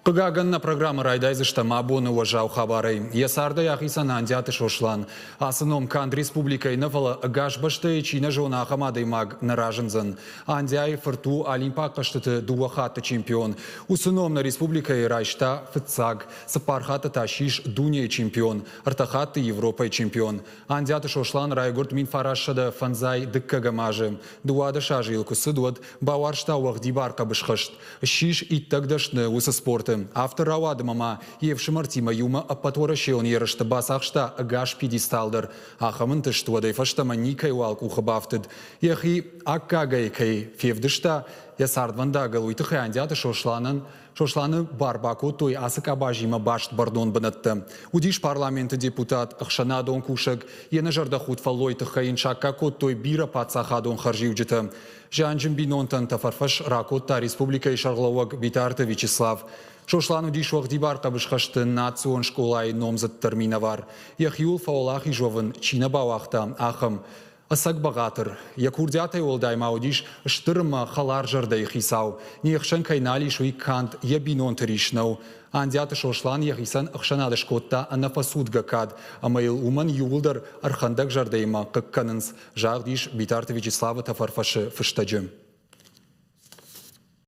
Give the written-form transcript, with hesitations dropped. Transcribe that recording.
Хъыгагӕн, нӕ программӕ райдайдзыстӕм абоны уӕззау хабарӕй. Йӕ цардӕй ахицӕн Андиаты Сослан. Ацы ном канд республикӕйы нӕ, фӕлӕ ӕгас бӕстӕйы чи нӕ зоны, ахӕм адӕймаг нӕ разындзӕн. Андиайы фырт у Олимпаг хъӕзтыты дыууӕ хатты чемпион. Уыцы ном нӕ республикӕйы райста фыццаг. Цыппар хатты та ссис дунейы чемпион, ӕртӕ хатты Европӕйы чемпион. Андиаты Сослан райгуырд 1905 дыккӕгӕм азы. 12 азы йыл куы цыд, уӕд бауарзта уӕгъдибар хъӕбысхӕст. Ссис иттӕг дӕсны уыцы спорты. Афтӕ рауад ӕмӕ ма йе фсымӕртимӕ иумӕ ӕппӕтуӕрӕсейон ерысты бацахста ӕгас пьедестал дӕр. Ахӕм ӕнтыст уӕдӕй фӕстӕмӕ никӕйуал къухы бафтыд. Йӕхи аккагӕй кӕй февдыста йӕ цардвӕндагыл, уый тыххӕй Андиаты Сосланӕн Сосланы бар бакодтой ацы къабазимӕ баст бӕрнон бынӕттӕ. Уыдис парламенты депутат, ӕхсӕнадон кусӕг, йе нӕзӕрдӕхудт фӕллойы тыххӕй йын саккаг кодтой бирӕ паддзахадон хӕрзиуджытӕ. Зианджын бинонтӕн тӕфӕрфӕс ракодта республикӕйы сӕргълӕууӕг Битарты Вячеслав. Сослан уыдис уӕгъдибар хъӕбысхӕсты национ скъолайы номдзыддӕр минӕвар. Йӕхиуыл фӕуӕлахиз уӕвын чи нӕ бауагъта, ахӕм. Ӕцӕг бӕгъатыр. Йӕ курдиатӕй уӕлдай ма уыдис стыр ӕмӕ хӕлар зӕрдӕйы хицау. Не хсӕн кӕй нал ис, уый канд йӕ бинонты рис нӕу. Андиаты Сослан йӕхицӕн ӕхсӕнады скодта ӕнӕфӕцудгӕ кад, ӕмӕ йыл уымӕн иууылдӕр ӕрхӕндӕг зӕрдӕимӕ хъыг кӕнынц, загъд ис Битарты Вячеславы тӕфӕрфӕсы фыстӕджы.